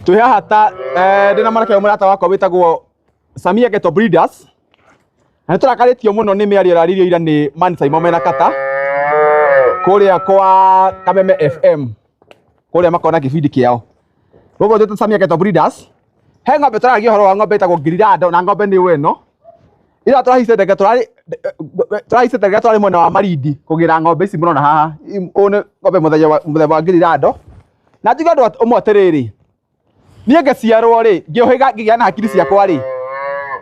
Twĩ haha ta ndĩna mwanake ũmwe mũrata wakwa wĩtagwo Samia Ghetto Breeders. Na nĩ tũrakarĩtio mũno nĩ mĩario ĩraririo ira nĩ Man Saimo mena Kata kũrĩa kwa Kameme FM kũrĩa makona kĩbindi kĩao. Gũkũ twĩtwo Samia Ghetto Breeders. He ng'ombe tũraragia ũhoro wa ng'ombe ĩtagwo Girirando na ng'ombe nĩ ĩno. Ira tũrahicĩte ndege tũrarĩ tũrahicĩte ndege twarĩ mwena wa Malindi kũgĩra ng'ombe ici mũrona haha. Ũyũ nĩ ng'ombe mũthemba wa Girirando. Na njuge ũndũ ũmwe atĩrĩrĩ, niĩ ngĩciarwo rĩ, ngĩũhĩga ngĩgĩa na hakiri ciakwa rĩ,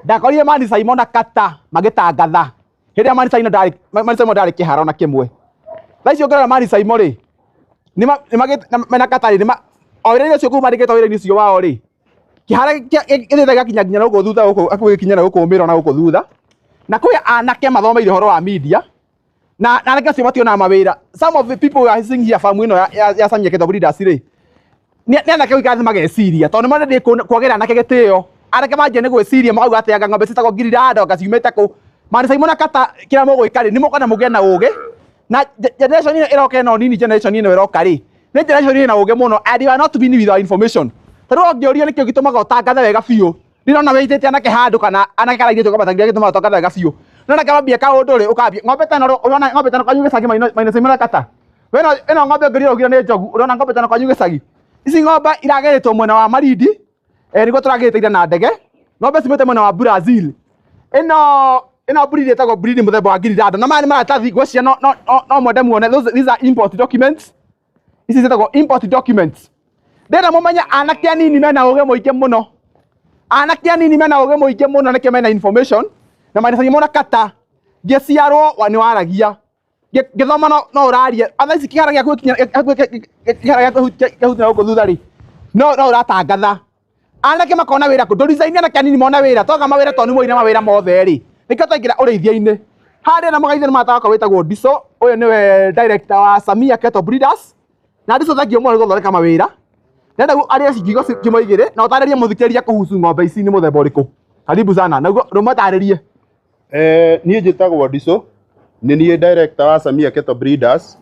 ndakorire Mani Simon na Kata magĩtangatha hĩndĩ ĩrĩa Mani Simon ndarĩ Mani Simon ndarĩ kĩharo na kĩmwe. Thaa ici ũngĩrora Mani Simon rĩ, mena Kata rĩ, o wĩra-inĩ ũcio kũu mandĩkĩtwo wĩra-inĩ ũcio wao rĩ, kĩharo gĩthiĩte gĩgakinya nginya na gũkũ thutha gũkũ hakuhĩ gĩkinye na gũkũ mĩro na gũkũ thutha. Na kwĩ anake mathomeire ũhoro wa media na anake acio mationaga mawĩra. Some of the people we are seeing here farm ĩno ya Samia Ghetto Breeders rĩ, nĩ anake gũikara thĩ mageciria tondũ nĩmona ndĩ kwagĩra anake gĩtĩo. Anake manjia nĩ gwĩciria makauga atĩ anga ng'ombe ciĩtagwo Girirando anga ciumĩte kũ. Mani Simon na Kata kĩrĩa mũgwĩka rĩ, nĩ mũkona mũgĩe na ũgĩ na generation ĩno ĩroka ĩno nini generation ĩno ĩroka rĩ, nĩ generation ĩna ũgĩ mũno and you are not winning with our information. Ta rĩu ũngĩũrio nĩkĩo gĩtũmaga ũtangathe wega biũ, ndirona wĩitĩte anake handũ kana anake kana airĩtu ũkamatangĩra gĩtũmaga ũtangathe wega biũ. No anake mambia kaũndũ rĩ, ũkambia ng'ombe ta ĩno ũrona ng'ombe ta ĩno kwanyu gĩcagi Maina Simon na Kata. Ĩno ĩno ng'ombe ũngĩrira ũgire nĩ njogu, ũrona ng'ombe ta ĩno kwanyu gĩcagi. Ici ng'ombe iragĩrĩtwo mwena wa Malindi, nĩguo tũragĩrĩte ira na ndege. Ng'ombe ciumĩte mwena wa Brazil. Ĩno ĩno breed ĩtagwo breed mũthemba wa Girirando. Na maya nĩ maratathi ngwĩciria no no no mwende muone. These are import documents. Ici ciĩtagwo import documents. Ndĩrenda mũmenye anake anini mena ũgĩ mũingĩ mũno. Anake anini mena ũgĩ mũingĩ mũno nĩkĩo mena information. Na Maina Simon Kata ngĩciarwo nĩ waragia. Ngĩthoma no ũraria. Thaa ici kĩhara gĩaku kĩhara gĩaku kĩhuti na gũkũ thutha rĩ, no no ũratangatha. Anake makona wĩra kũ? Ndũ anake anini mona wĩra. Twaga mawĩra tondũ nĩ mwoire mawĩra mothe rĩ, nĩkĩo twaingĩra ũrĩithia-inĩ. Haha ndĩna mũgaithia nĩ mũrata wakwa wĩtagwo Ndiso, ũyũ nĩwe director wa Samia Cattle Breeders. Na Ndiso thengiũ mũno nĩ gũthondeka mawĩra. Ndĩrenda arie ciugo ciumia igĩrĩ na ũtarĩrie mũthikĩrĩria kuhusu ng'ombe ici nĩ mũthemba ũrĩkũ. Karibu sana. Naguo rũmatarĩrie. Niĩ njĩtagwo Ndiso, nĩ niĩ director wa Samia Cattle Breeders.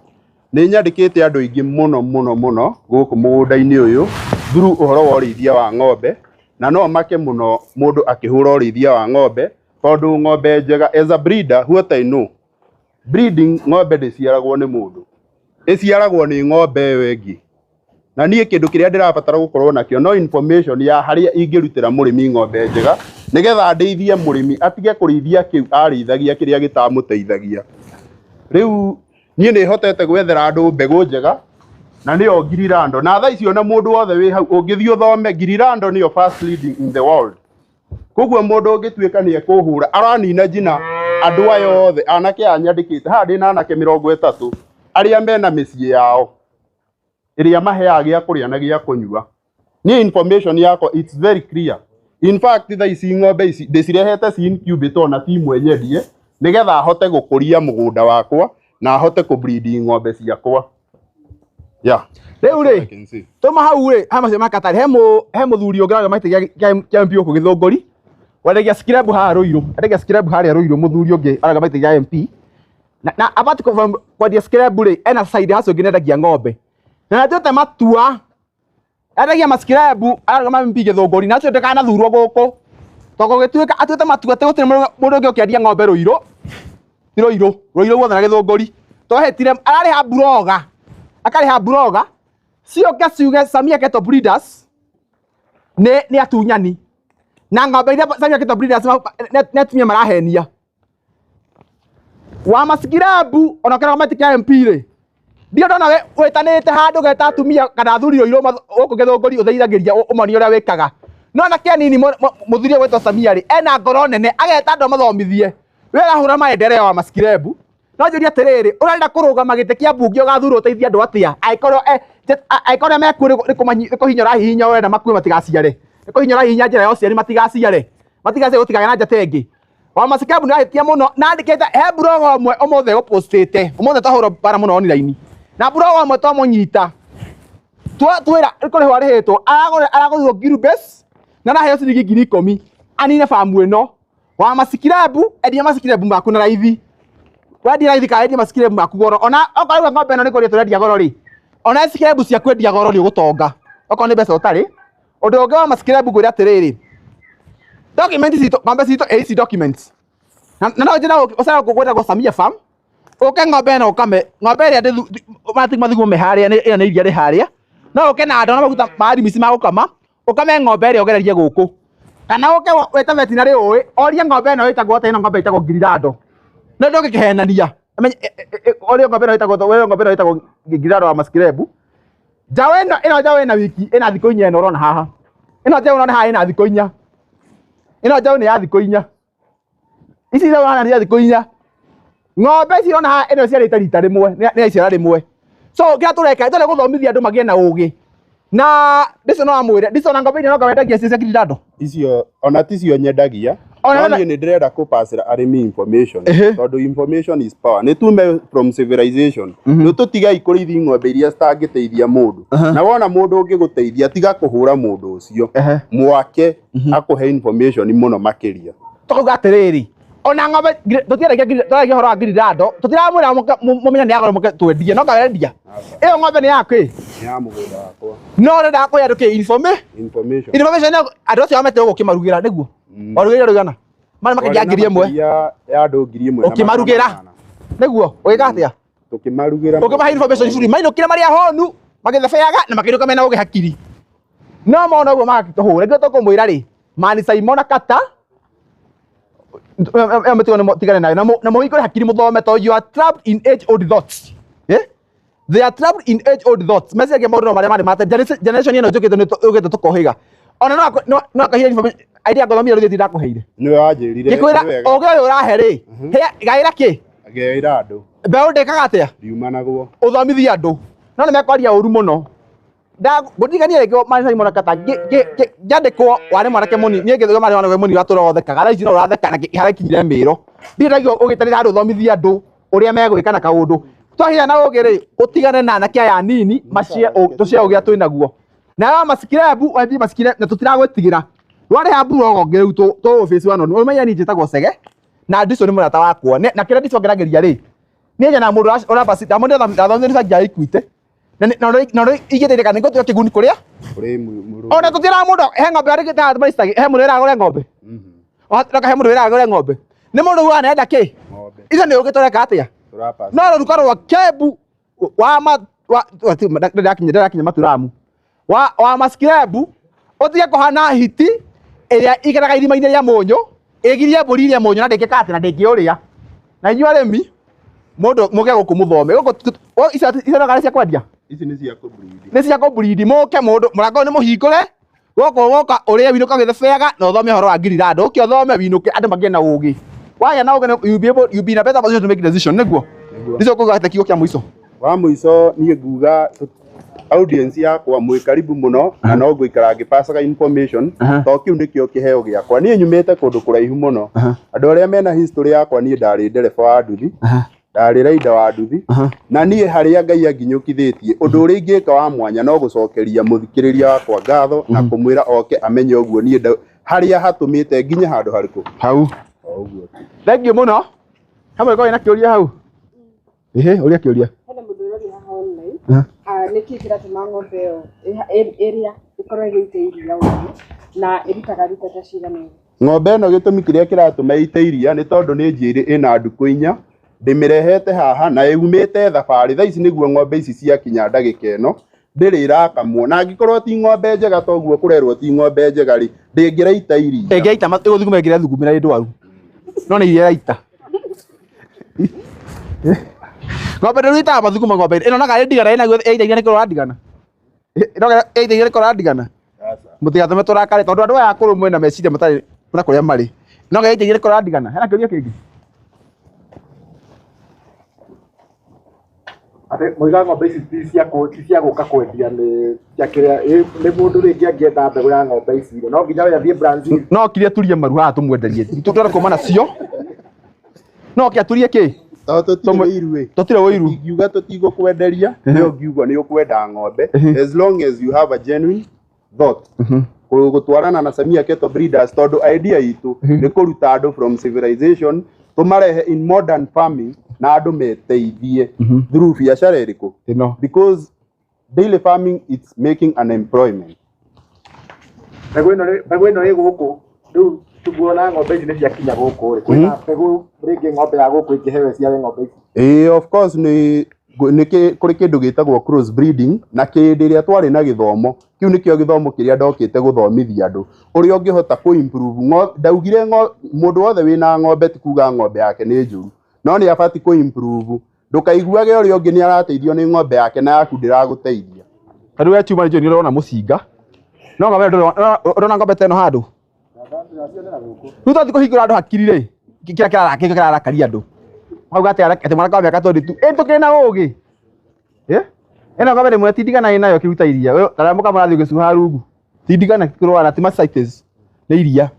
Nĩ nyandĩkĩte andũ aingĩ mũno mũno mũno gũkũ mũgũnda-inĩ ũyũ through ũhoro wa ũrĩithia wa ng'ombe, na no make mũno mũndũ akĩhũra ũrĩithia wa ng'ombe, tondũ ng'ombe njega as a breeder what I know, breeding ng'ombe ndĩciaragwo nĩ mũndũ, ĩciaragwo nĩ ng'ombe ĩyo ĩngĩ. Na niĩ kĩndũ kĩrĩa ndĩrabatara gũkorwo nakĩo no information ya harĩa ingĩrutĩra mũrĩmi ng'ombe njega, nĩgetha ndeithie mũrĩmi atige kũrĩithia kĩu arĩithagia kĩrĩa gĩtamũteithagia. Rĩu niĩ nĩ hotete gwethera andũ mbegũ njega na nĩyo Girirando. Na thaa ici ona mũndũ wothe wĩ hau ũngĩthiĩ ũthome Girirando nĩyo first leading in the world. Koguo mũndũ ũngĩtuĩka nĩ ekũhũra aranina njina andũ aya othe anake aya nyandĩkĩte haha ndĩna anake 30 arĩa mena mĩciĩ yao ĩrĩa maheaga gĩa kũrĩa na gĩa kũnyua. Niĩ information yakwa it's very clear. In fact thaa ici ng'ombe ici ndĩcirehete ci incubator ona ti imwe nyendie nĩgetha hote gũkũria mũgũnda wakwa na hote kũ breed ng'ombe ciakwa. Yeah. Rĩu rĩ, tuma hau rĩ, ha macio ma Katari, he mũthuri ũngĩ ũrarũgama gĩtĩ kĩa MP gũkũ Gĩthũngũri, wendagia scrap haha Ruiru, endagia scrap harĩa Ruiru, mũthuri ũngĩ ararũgama gĩtĩ kĩa MP. Na apart from kwendia scrap rĩ, ena side hustle ĩngĩ nĩendagia ng'ombe. Na nĩatuĩte matua, endagia ma scrap, ararũgama MP Gĩthũngũri, na acio ndakanathurwo gũkũ. Tondũ gũgĩtuĩka atuĩte matua atĩ gũtirĩ mũndũ ũngĩ ũkĩendia ng'ombe Ruiru, ti Ruiru, Ruiru guothe na Gĩthũngũri. Twahĩtire, ararĩha blogger, akarĩha blogger, ciũke ciuge Samia Cattle Breeders nĩ atunyani. Na ng'ombe iria Samia Cattle Breeders nĩ atumia marahenia. Wa masikirabu ona ũkĩrora gĩtĩ kĩa MP rĩ, ndirĩ ndona wĩtanĩte handũ ũgeta atumia kana athuri Ruiru gũkũ Gĩthũngũri ũteithagĩria ũmonie ũrĩa wĩkaga. No anake anini mũthuri ũyũ gwĩtwo Samia rĩ, ena ngoro nene ageta andũ amathomithie. We ũrahũra maendeleo wa masikirabu. No njũrie atĩrĩrĩ, ũrenda kũrũgama gĩtĩ kĩa mbunge ũgathurwo ũteithie andũ atĩa? Angĩkorwo angĩkorwo arĩa mekuo nĩ kũhihinya ũrahihinya ũrenda makue matigaciare. Nĩ kũhihinya ũrahihinya njĩra ya ũciari matigaciare. Matigaciare gũtikagĩe na njata ĩngĩ. Wa masikirabu nĩ ahĩtia mũno na andĩkĩte he blogger ũmwe ũmũthĩ egũpostĩte. Ũmũthĩ twahũrwo bara mũno online. Na blogger ũmwe twamũnyita. Twĩra nĩ kũrĩhwo arĩhĩtwo, aragũrirwo Gilbes na araheo ciringi 10,000 anine bamu ĩno. Wa masikirabu, endia masikirabu maku na raithi. Wendia raithi kana wendie masikirembu maku goro. Ona okorwo ng'ombe ĩno nĩ kwendia tũrendia goro rĩ, ona sikirembu cia kwendia goro nĩ ũgũtonga okorwo nĩ mbeca ũtarĩ. Ũndũ ũngĩ wa masikirembu ngwĩre atĩrĩrĩ, document citũ, ng'ombe citũ ĩ ici documents na na no njĩra ũcare gũkũ gwĩtagwo Samia Farm, ũke ng'ombe ĩno ũkame ng'ombe ĩrĩa mathugumo me harĩa ĩyo nĩ iria rĩ harĩa, no ũke na ndoo na maguta ma rimisi ma gũkama, ũkame ng'ombe ĩrĩa ũgererie gũkũ, kana ũke wĩte vetinarĩ ũĩ orie ng'ombe ĩno ĩtagwo atĩa, ĩno ng'ombe ĩtagwo Girirando, no ndũngĩkĩhenania orie ng'ombe ĩno ĩtagwo, orie ng'ombe ĩno ĩtagwo Girirando wa maskirebu. Njaũ ĩno, ĩno njaũ ĩna wiki, ĩna thikũ inya ĩno ũrona haha, ĩno njaũ ũrona haha ĩna thikũ inya, ĩno njaũ nĩ ya thikũ inya, ici njaũ ũrona nĩ ya thikũ inya. Ng'ombe ici ũrona haha ĩno ĩciarĩte rita rĩmwe, nĩ ya iciara rĩmwe. So kĩrĩa tũreka, tũrenda gũthomithia andũ magĩe na ũgĩ. Na Ndico no amwĩre, Ndico na ng'ombe iria no wendagia cia Girirando. Icio ona ticio nyendagia. Ona No niĩ nĩ ndĩrenda kũpacĩra arĩmi information, tondũ information is power. Nĩ tume from civilization, nĩ tũtigei kũrĩithi ng'ombe iria citangĩteithia mũndũ. Na wona mũndũ ũngĩgũteithia, tiga kũhũra mũndũ ũcio, mwake akũhe information mũno makĩria. Tũkauga atĩrĩrĩ, ona ng'ombe tũtiendagia, tũragia ũhoro wa Girirando, tũtiramwĩra mũmenye nĩ ya goro mũke twendie, no ngawendia. Ĩyo ng'ombe nĩ yakĩ? Nĩ ya mũgũnda wakwa. No ũrenda kũhe andũ kĩ? Information. Information nĩ andũ acio wamete gũkũ ũkĩmarugĩra nĩguo? Warugĩire andũ aigana? Marĩ makĩria 1000. Makĩria ya andũ 1000 na Ũkĩmarugĩra? 800. Nĩguo, ũgĩka atĩa? Tũkĩmarugĩra. Ũkĩmahe information free. Mainũkire marĩ ahonu, magĩthebeaga na makĩinũka mena ũgĩ hakiri. No mona ũguo magakĩtũhũra. Nĩkĩo tũkũmwĩra rĩ, Mani Simon na Kata, ĩyo mĩtugo nĩ tigane nayo, na mũhingũre hakiri mũthome, tondũ you are trapped in age old thoughts. Eh? They are trapped in age old thoughts. Meciria maũndũ no marĩa marĩ ma tene. Generation ĩno njũkĩte nĩ yũkĩte tũkohĩga. Ona no akahia information idea ngũthomire rĩu ndakũheire. Nĩwe wanjĩrire. Ngĩkwĩra Nĩ wega. ũgĩ ũyũ ũrahe rĩ, gaĩra kĩ? Ngeĩra andũ. Mbeũ ndĩkaga atĩa? Ndiumanagwo. Ũthomithie andũ. No nĩ mekwaria ũru mũno. Ngũririkania rĩngĩ Mani Simon Kata, ngĩandĩkwo warĩ mwanake mũnini, niĩ ngĩthoma warĩ mwanake mũnini watũra ũthekaga, thaa ici no ũratheka na harakinyire mĩro. Ndirĩ ndaigua ũgĩtarĩra andũ ũthomithie andũ ũrĩa megwĩka na kaũndũ. Twagĩa na ũgĩ rĩ, ũtigane na anake aya anini, macie tũcie ũgĩ ũrĩa twĩnaguo. Nayo maskirebu, wendie maskire, na tũtiragwĩtigĩra. Rwarĩha mburogo rĩu tũ face one on. Ũmenye niĩ njĩtagwo Chege, na Ndico nĩ mũrata wakwa. Na kĩrĩa Ndico ngeragĩria rĩ, niĩ nyonaga mũndũ ũrabasi, ndamwonire ndathomire bengi ya Equity, na na ingĩteithĩka nĩ ngũtuĩka kĩguni kũrĩa Kũrĩ mũrũ. Ona tũtiĩraga mũndũ he ng'ombe arĩ ta maicagi, he mũndũ wĩraga agũre ng'ombe. He mũndũ wĩraga agũre ng'ombe. Nĩ mũndũ ugaga nĩarenda kĩ? Ng'ombe. Ithe nĩ ũgĩ tũreka atĩa? Tũrapass. No rũruka rwa Kembu wa ma wa ndĩrakinya maturamu wa maskirebu, ũtige kũhana hiti ĩrĩa ikaraga irima-inĩ rĩa mũnyũ, ĩgirie mbũri iria mũnyũ na ndĩngĩka atĩ na ndĩngĩũrĩa. Na inyuĩ arĩmi, mũndũ mũke gũkũ mũthome gũkũ, icio no cia kwendia. Ici nĩ cia kũbreed. Nĩ cia kũbreed. Mũke mũndũ mũrango ũyũ nĩ mũhingũre gũkũ, woka ũrĩe winũka ũgĩthebeaga na ũthome ũhoro wa Girirando, ũke ũthome winũke andũ magĩe na ũgĩ. Wagĩa na ũgĩ, you be able, you be in a better position to make decision. Nĩguo Nĩguo. Ndico kuga atĩ kiugo kĩa mũico. Wa mũico niĩ nguga audience yakwa mwĩ karibu mũno, na no ngũikara ngĩpacaga information, tondũ kĩu nĩkĩo kĩheo gĩakwa. Niĩ nyumĩte kũndũ kũraihu mũno. Andũ arĩa mena history yakwa, niĩ ndarĩ ndereba wa nduthi, ndarĩ rider wa nduthi, na niĩ harĩa Ngai anginyũkithĩtie, ũndũ ũrĩa ingĩka wa mwanya no gũcokeria mũthikĩrĩria wakwa ngatho na kũmwĩra oke amenye ũguo niĩ harĩa hatũmĩte nginya handũ harĩkũ. Hau. O ũguo tu. Thank you mũno. Hamwe korwo na kĩũria hau. Ehe, ũria kĩũria. Hena mũndũ ũroria haha online. Nĩkĩ kĩratũma ng'ombe ĩyo ĩrĩa ĩkorwo ĩgĩita iria ũguo na ĩrutaga rita ta cigana ũguo? Ng'ombe ĩno gĩtũmi kĩrĩa kĩratũma ĩite iria nĩ tondũ nĩ njiĩrĩ, ĩna ndukũ inya, ndĩmĩrehete haha na ĩumĩte thabarĩ. Thaa ici nĩguo ng'ombe ici ciakinya ndagĩka ĩno, ndĩrĩ ĩrakamwo, na angĩkorwo ti ng'ombe njega ta ũguo kũrerwo ti ng'ombe njega rĩ, ndĩngĩraita iria. Ĩngĩraita ĩgũthuguma ĩngĩrethugumĩra ĩ ndwaru, no nĩ iria ĩraita. Ng'ombe ndĩru ĩitaga mathugumo. Ng'ombe ĩno naga ndigana ĩnaguo ĩita iria nĩkĩo ũrandigana, ĩno ĩita iria nĩkĩo ũrandigana. Mũtigatũme tũrakare tondũ andũ aya akũrũ mwĩna meciria matarĩ na kũrĩa marĩ. No ĩita iria nĩkĩo ũrandigana. Hena kĩũria kĩngĩ? Atĩ moiga ng'ombe ici ti cia gũka kwendia, nĩ cia kĩrĩa nĩ mũndũ rĩngĩ angĩenda mbegũ ya ng'ombe ici rĩ, no nginya we athiĩ Brazil? No kiria turie maru haha tũmwenderie, tũtware kuma nacio, no kĩa turie kĩ? Tondũ tũtirĩ ũiru ĩ. Tũtirĩ ũiru. Ingiuga tũtigũkwenderia, nĩ ũngiuga nĩ ũkwenda ng'ombe, as long as you have a genuine thought gũtwarana na Samia Cattle Breeders, tondũ idea itũ nĩ kũruta andũ from civilization tũmarehe in modern farming. Na na andũ meteithie through biacara ĩrĩkũ Ĩno. Because daily farming, it's making an employment. Mbegũ ĩno mbegũ ĩno ĩ gũkũ rĩu tuguona ng'ombe ici nĩ ciakinya gũkũ rĩ, kwĩna mbegũ rĩngĩ ng'ombe ya gũkũ ĩngĩheo ĩciare ng'ombe ici? Ĩĩ, of course nĩ nĩ kũrĩ kĩndũ gĩtagwo cross breeding, na kĩndĩ ĩrĩa twarĩ na gĩthomo kĩu nĩkĩo gĩthomo kĩrĩa ndokĩte gũthomithia andũ ũrĩa ũngĩhota kũ improve ndaugire mũndũ wothe wĩna ng'ombe ti kuga ng'ombe yake nĩ njũru, no nĩ abati kũ improve. Ndũkaiguage ũrĩa ũngĩ nĩ arateithio nĩ ng'ombe yake na yaku ndĩragũteithia. Ta rĩu we chuma nĩ ũrona mũcinga no ng'ombe ndũrona ng'ombe ta ĩno handũ rĩu twathiĩ kũhingũra andũ hakiri rĩ, kĩrĩa kĩrarakaria andũ mauga atĩ atĩ mwanake wa mĩaka 22 ĩ tũkĩrĩ na ũgĩ. Ĩ ĩno ng'ombe rĩmwe tindigana ĩ nayo ĩkĩruta iria tarĩa mũkama ũrathiĩ ũgĩcuha rungu tindigana kũrwara ti mastitis nĩ iria.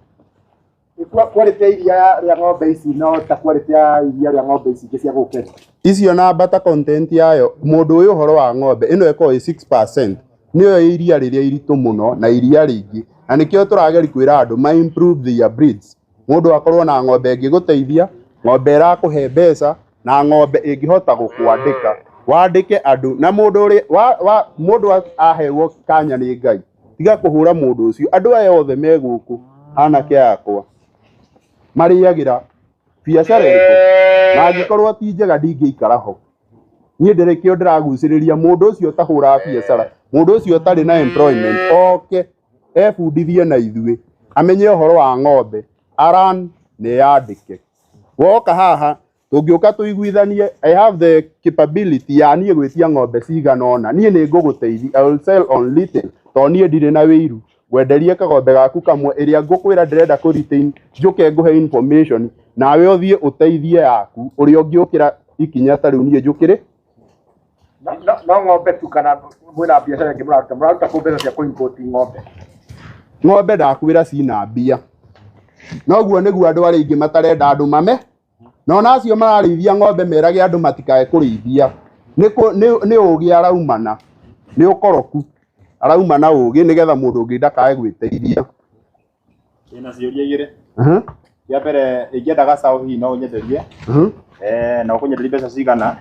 Quality ya iria rĩa ng'ombe ici no ta quality ya iria rĩa ng'ombe ici ingĩ cia gũkũ Kenya? Icio na butter content yayo, mũndũ ũyũ ũhoro wa ng'ombe ĩno ĩkoragwo ĩ 6% nĩyo iria rĩrĩa iritũ mũno na iria rĩingĩ, na nĩkĩo tũrageria kwĩra andũ ma improve their breeds. Mũndũ akorwo na ng'ombe ĩngĩgũteithia, ng'ombe ĩrakũhe mbeca na ng'ombe ĩngĩhota gũkwandĩka wandĩke andũ na mũndũ ũrĩa wa, wa, mũndũ aherwo kanya nĩ Ngai, tiga kũhũra mũndũ ũcio. Andũ aya othe me gũkũ anake akwa marĩagĩra biacara ĩrĩkũ? Na angĩkorwo ti njega ndingĩikara ho niĩ. Ndĩrĩ kĩo ndĩragucĩrĩria mũndũ ũcio ũtahũraga biacara, mũndũ ũcio ũtarĩ na employment, oke ebundithie na ithuĩ, amenye ũhoro wa ng'ombe aran na eyandĩke. Woka haha tũngĩũka tũiguithanie, I have the capability ya niĩ gwĩtia ng'ombe cigana ũna, niĩ nĩ ngũgũteithia. I will sell on retail tondũ niĩ ndirĩ na wĩiru. Ngwenderie kagombe gaku kamwe ĩrĩa ngũkwĩra ndĩrenda kũ retain, njũke ngũhe information nawe ũthiĩ ũteithie yaku ũrĩa ũngĩũkĩra ikinya ta rĩu niĩ njũkĩrĩ. No ng'ombe tu kana mwĩna biacara ĩngĩ mũraruta? Mũraruta kũ mbeca cia kũ import ng'ombe? Ng'ombe ndakwĩra cina mbia, noguo nĩguo andũ arĩa aingĩ matarenda andũ mame na ona acio mararĩithia ng'ombe merage andũ matikae kũrĩithia nĩ ũgĩ araumana, nĩ ũkoroku arauma na ũgĩ nĩgetha mũndũ ũngĩ ndakae gwĩteithia. Ndĩna ciũria igĩrĩ. Ya mbere, ingĩenda gacaũ hihi no ũnyenderie? Na ũkũnyenderia mbeca cigana?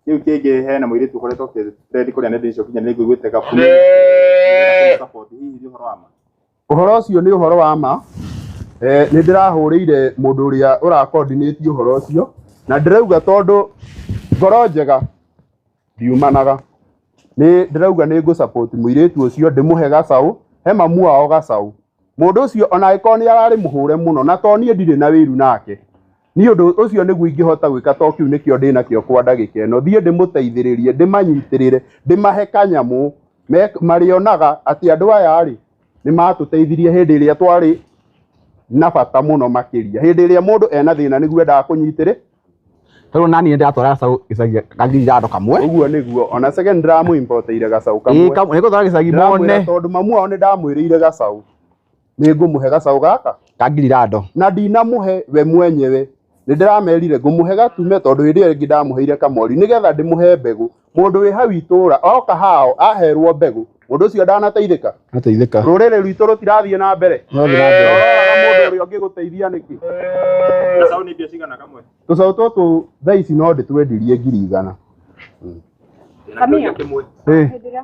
Kĩu kĩngĩ, hena mũirĩtu ũkoretwo ũkĩ-trend kũrĩa nenda-inĩ cia ũkinyanĩria, ngũiguĩte gabuni support, hihi nĩ ũhoro wa ma? Ũhoro ũcio nĩ ũhoro wa ma. Nĩ ndĩrahũrĩire mũndũ ũrĩa ũra coordinate ũhoro ũcio na ndĩrauga tondũ ngoro njega ndiumanaga, nĩ ndĩrauga nĩ ngũ support mũirĩtu ũcio, ndĩmũhe gacaũ, he mamu wao gacaũ. Mũndũ ũcio ona angĩkorwo nĩ ararĩ mũhũre mũno na to niĩ ndirĩ na wĩiru nake, niĩ ũndũ ũcio nĩguo ingĩhota gwĩka to kĩu nĩkĩo ndĩnakĩo kwa ndagĩka ĩno. Thiĩ ndĩmũteithĩrĩrie, ndĩmanyitĩrĩre, ndĩmahe kanyamũ marĩonaga atĩ andũ aya rĩ nĩ matũteithirie hĩndĩ ĩrĩa twarĩ na bata mũno makĩria. Hĩndĩ ĩrĩa mũndũ ena thĩna nĩguo endaga kũnyitĩrĩ. Tondũ nani ndĩratwara gacaũ gĩcagi kangiri ithano kamwe. Ũguo nĩguo ona second ndĩramũ importeire gacaũ kamwe. Kamwe nĩgũtwara gĩcagi Ndĩramwĩra mone. Tondũ mamu wao nĩ ndamwĩrĩire gacaũ, nĩ ngũmũhe gacaũ gaka kangiri ithano. Na ndinamũhe we mwenyewe, nĩ ndĩramerire ngũmũhe gatume tondũ hĩndĩ ĩyo ĩngĩ ndamũheire kamori nĩgetha ndĩmũhe mbegũ. Mũndũ wĩ hau itũra oka hao aherwo mbegũ, mũndũ ũcio ndanateithĩka? Ateithĩka. Rũrĩrĩ rwitũ rũtirathiĩ na mbere? Rũrathiĩ na mbere. Ũroraga mũndũ ũrĩa ũngĩgũteithia nĩkĩ? Gacaũ nĩ mbia cigana kamwe? Tũcaũ tũtũ thaa ici no ndĩtwendirie 100,000. Ndĩna kĩũria kĩmwe. Hĩndĩ ĩrĩa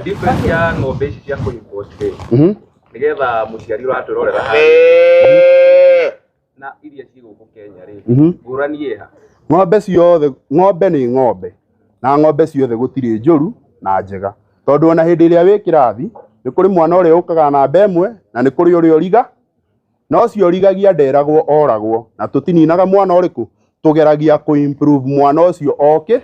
Difference ya ng'ombe ici cia kũ-import rĩ, nĩgetha mũciari ũratwĩrorera harĩa na iria ciĩ gũkũ Kenya rĩ, ngũrani ĩha? Ng'ombe ciothe, ng'ombe nĩ ng'ombe na ng'ombe ciothe gũtirĩ njũru na njega, tondũ ona hĩndĩ ĩrĩa wĩ kĩrathi nĩ kũrĩ mwana ũrĩa ũkaga namba ĩmwe na nĩ kũrĩ ũrĩa ũriga na ũcio ũrigagia nderagwo oragwo, na tũtininaga mwana ũrĩkũ, tũgeragia kũ improve mwana ũcio oke.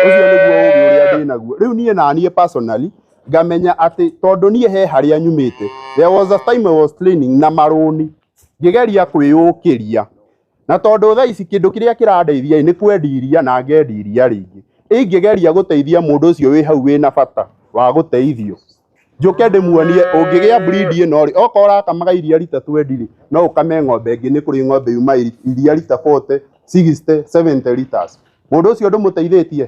Ũcio nĩguo ũgĩ ũrĩa ndĩnaguo rĩu niĩ na niĩ personally ngamenya atĩ tondũ niĩ he harĩa nyumĩte, there was a time I was training na marũni ngĩgeria kwĩyũkĩria, na tondũ thaa ici kĩndũ kĩrĩa kĩrandeithia nĩ kwendia iria na ngendia iria rĩingĩ, ingĩgeria gũteithia mũndũ ũcio wĩ hau wĩna bata wa gũteithio, njũke ndĩmuonie ũngĩgĩa breed ĩno rĩ, okorwo ũrakamaga iria rita 20 rĩ, no ũkame ng'ombe ĩngĩ. Nĩ kũrĩ ng'ombe yuma iria rita 40, 60, 70 liters. Mũndũ ũcio ndũmũteithĩtie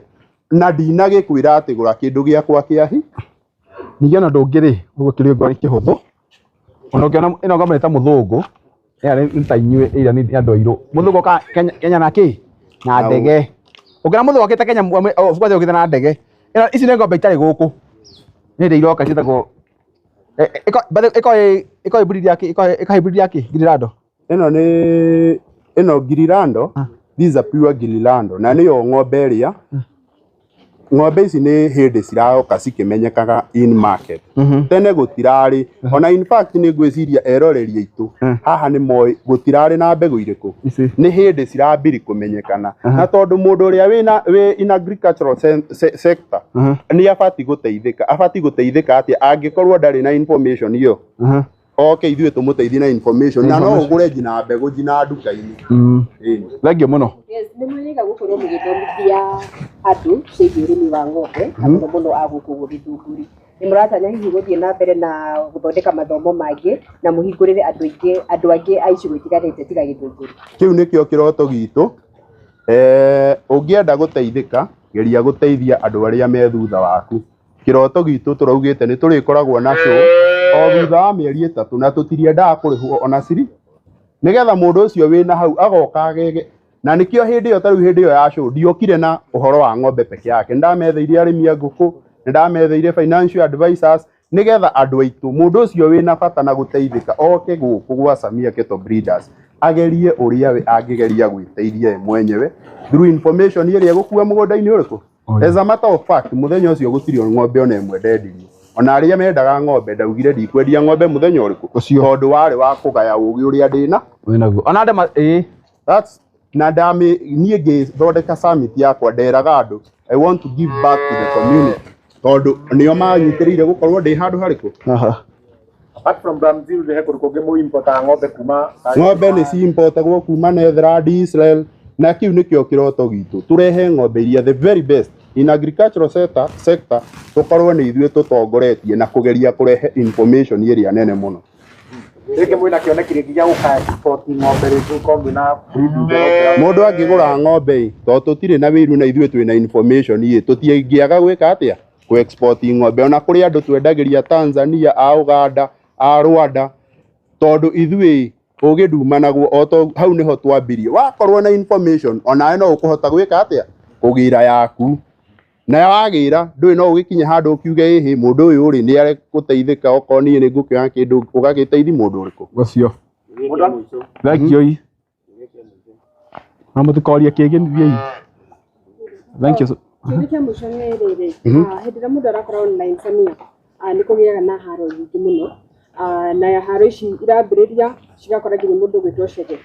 na ndinagĩkwĩra atĩ gũra kĩndũ gĩakwa kĩa hi. Ningĩ ona ndũngĩ rĩ, ũguo kĩrĩ ngoro kĩhũthũ ona ũngĩona ĩno ng'ombe nĩ ta mũthũngũ. Ĩya nĩ ta inyuĩ ĩrĩa nĩ andũ airũ. Mũthũngũ okaga Kenya, Kenya na kĩ? Na ndege. Ũngĩona mũthũngũ okĩte Kenya of course okĩte na ndege. Ĩno ici nĩ ng'ombe itarĩ gũkũ. Nĩ hĩndĩ iroka ciĩtagwo ĩko ĩ breed ya kĩ? Ĩko ĩ breed ya kĩ? Girirando. Ĩno nĩ ĩno Girirando, this is a pure Girirando na nĩyo ng'ombe ĩrĩa ng'ombe ici nĩ hĩndĩ ciroka cikĩmenyekaga in market. Tene gũtirarĩ ona in fact nĩ ngwĩciria eroreri aitũ haha nĩ moĩ gũtirarĩ na mbegũ irĩkũ Ici. nĩ hĩndĩ cirambiri kũmenyekana na tondũ mũndũ ũrĩa wĩna wĩ in agricultural sector nĩ abati gũteithĩka abati gũteithĩka atĩa angĩkorwo ndarĩ na information ĩyo oke ithuĩ tũmũteithie na information na no ũgũre nginya mbegũ nginya nduka-inĩ. Ĩni. Thengiũ mũno. Yes, nĩ mwĩrĩga gũkorwo mũgĩthomithia andũ ciĩgiĩ ũrĩmi wa ng'ombe na mũno mũno a gũkũ ũguo Gĩthũngũri. Nĩ mũratanya hihi gũthiĩ na mbere na gũthondeka mathomo mangĩ na mũhingũrĩre andũ aingĩ andũ angĩ a icigo itiganĩte tiga Gĩthũngũri? Kĩu nĩkĩo kĩroto gitũ. Ũngĩenda gũteithĩka geria gũteithia andũ arĩa me thutha waku. Kĩroto gitũ tũraugĩte nĩ tũrĩkoragwo na show o thutha wa mĩeri 3 na tũtiriendaga kũrĩhwo ona ciri nĩgetha mũndũ ũcio wĩna hau agoka agege. Na nĩkĩo hĩndĩ ĩyo ta rĩu hĩndĩ ĩyo ya show ndiokire na ũhoro wa ng'ombe peke yake, nĩndametheire arĩmi a ngũkũ, nĩndametheire financial advisors nĩgetha andũ aitũ mũndũ ũcio wĩna bata na gũteithĩka oke gũkũ gwa Samia Cattle Breeders agerie ũrĩa we angĩgeria gwĩteithia ye mwenyewe through information ĩrĩa ĩgũkua mũgũnda-inĩ ũrĩkũ. As a matter of fact mũthenya ũcio gũtirĩ ng'ombe ona ĩmwe ndendirie. Ona arĩa mendaga ng'ombe ndaugire ndikwendia ng'ombe mũthenya ũrĩkũ Ũcio. tondũ warĩ wa kũgaya ũgĩ ũrĩa ndĩna. Wĩnaguo. Ona andũ ĩĩ. That's na ndamĩ niĩ ngĩthondeka summit yakwa nderaga andũ I want to give back to the community tondũ nĩo manyitĩrĩire gũkorwo ndĩ handũ harĩkũ. Apart from Brazil nĩ he kũndũ kũngĩ mũimportaga ng'ombe kuma Ng'ombe nĩ ciimportagwo kuma Netherlands, Israel na kĩu nĩkĩo kĩroto gitũ tũrehe ng'ombe iria the very best in agricultural sector tũkorwo nĩ ithuĩ tũtongoretie na kũgeria kũrehe information ĩrĩa nene mũno. Rĩngĩ mwĩna kĩoneki rĩngĩ gĩa gũka export ng'ombe rĩngĩ gũkorwo mwĩna breed njega. Mũndũ angĩgũra ng'ombe ĩ, tondũ tũtirĩ na wĩiru na ithuĩ twĩna information ĩ, tũtingĩaga gwĩka atĩa kũ export ng'ombe. Ona kũrĩ andũ twendagĩria Tanzania, a Uganda, a Rwanda, tondũ ithuĩ ũgĩ ndumanagwo o to hau nĩho twambirie. Wakorwo na information onawe no ũkũhota gwĩka atĩa kũgĩra yaku. Na wagĩra ndũĩ no ũgĩkinye handũ ũkiuge ĩhĩ mũndũ ũyũ rĩ nĩ aregũteithĩka okorwo niĩ nĩ ngũkĩoya kĩndũ ũgagĩteithia mũndũ ũrĩkũ. Ũcio. Thank you. Na mũtikorie kĩngĩ thiĩi. Thank you. Kĩũria kĩa mũico nĩ rĩrĩ, hĩndĩ ĩrĩa mũndũ arakora online Samia, nĩ kũgĩaga na haro nyingĩ mũno, na haro ici irambĩrĩria cigakora nginya mũndũ ũgwĩtwo Chege.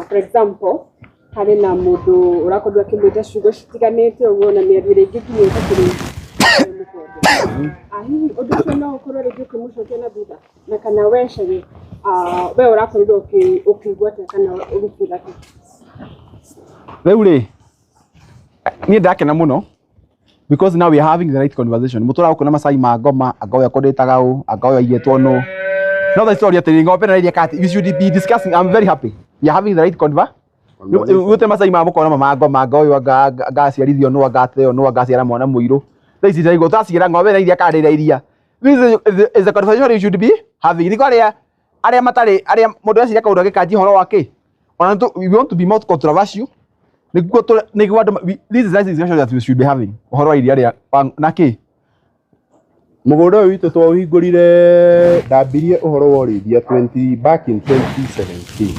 For example, harĩ na mũndũ ũrakorirwo akĩmwĩta ciugo citiganĩte ũguo na mĩario ĩrĩa ĩngĩ nginya ĩtakĩrĩ mũkonde. Hihi ũndũ ũcio no ũkorwo rĩngĩ ũkĩmũcokia na thutha na kana we Chege, we ũrakorirwo ũkĩigua atĩa kana ũgĩfeel atĩa? Rĩu rĩ, niĩ ndakena mũno because now we are having the right conversation. Mũtũraga gũkũ na macai ma ngoma, anga ũyũ akũndĩtaga ũ, anga ũyũ aigĩtwo nũ. No the story atĩrĩ ng'ombe na iria kati, we should be discussing. I'm very happy. We are having the right conver. Gũtirĩ macai ma mũkona ma ngoma, anga ũyũ anga aciarithio nũ, anga ateo nũ, anga aciara mwana mũirũ. Thaa ici ndĩraigua tũraciĩra ng'ombe na iria kana ndĩra iria. This is a conversation you should be having. Nĩkĩo arĩa matarĩ, arĩa mũndũ eciria kaũndũ agĩkanjia ũhoro wa kĩ? Ona we want to be more controversial. Nĩguo nĩguo andũ this is the discussion that we should be having. Ũhoro wa iria rĩa na kĩ? Mũgũnda ũyũ witũ twaũhingũrire, ndambirie ũhoro wa ũrĩithia back in 2017.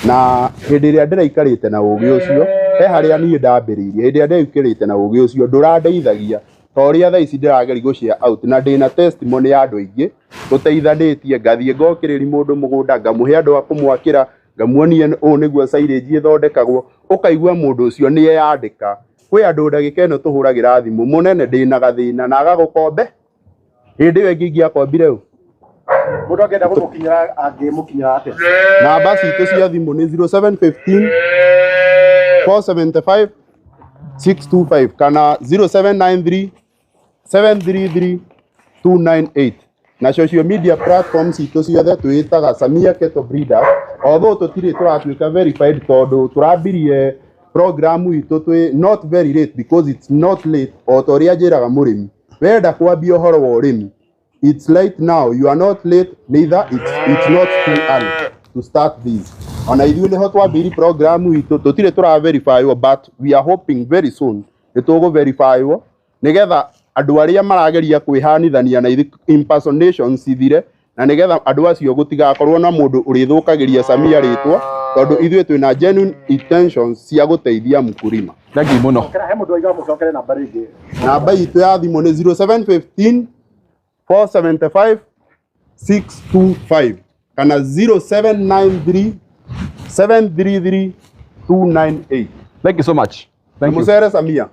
Na hĩndĩ ĩrĩa ndĩraikarĩte na ũgĩ ũcio, he harĩa niĩ ndambĩrĩirie, hĩndĩ ĩrĩa ndĩraikarĩte na ũgĩ ũcio ndũrandeithagia ta ũrĩa thaa ici ndĩrageria gũ share out, na ndĩna testimony ya andũ aingĩ tũteithanĩtie, ngathiĩ ngokĩrĩria mũndũ mũgũnda, ngamũhe andũ a kũmwakĩra, ngamuonia ũũ nĩguo silage ĩthondekagwo, ũkaigua mũndũ ũcio nĩ eyandĩka. Kwĩ andũ ndagĩka ĩno tũhũragĩra thimũ, mũnene ndĩna gathĩna na agagũkombe, hĩndĩ ĩyo ĩngĩ ingĩakombire ũ? Mũndũ angĩenda gũmũkinyĩra angĩmũkinyĩra atĩa? Namba citũ cia thimũ nĩ 0715 475 625 kana 0793 733 298. Na social media platforms citũ ciothe twĩtaga Samia Cattle Breeders, although tũtirĩ tũratuĩka verified tondũ tũrambirie program itũ twĩ not very late because it's not late, o ta ũrĩa njĩraga mũrĩmi wenda kwambia ũhoro wa ũrĩmi, it's late now, you are not late, neither it's not too early. to start this. Ona ithuĩ nĩho twambĩrĩirie program itũ, tũtirĩ tũra verify but we are hoping very soon nĩ tũgũ verify nĩgetha andũ arĩa marageria kwĩhanithania na ithuĩ impersonations cithire, na nĩgetha andũ acio gũtigakorwo na mũndũ ũrĩthũkagĩria Samia rĩtwa, tondũ ithuĩ twĩna genuine intentions cia gũteithia mkulima. Thank you mũno. He mũndũ waiga mũcokere namba rĩngĩ. Namba itũ ya thimũ nĩ 0715 475 625 kana 0793 733 298. Thank you so much. Thank you. Mũcere Samia.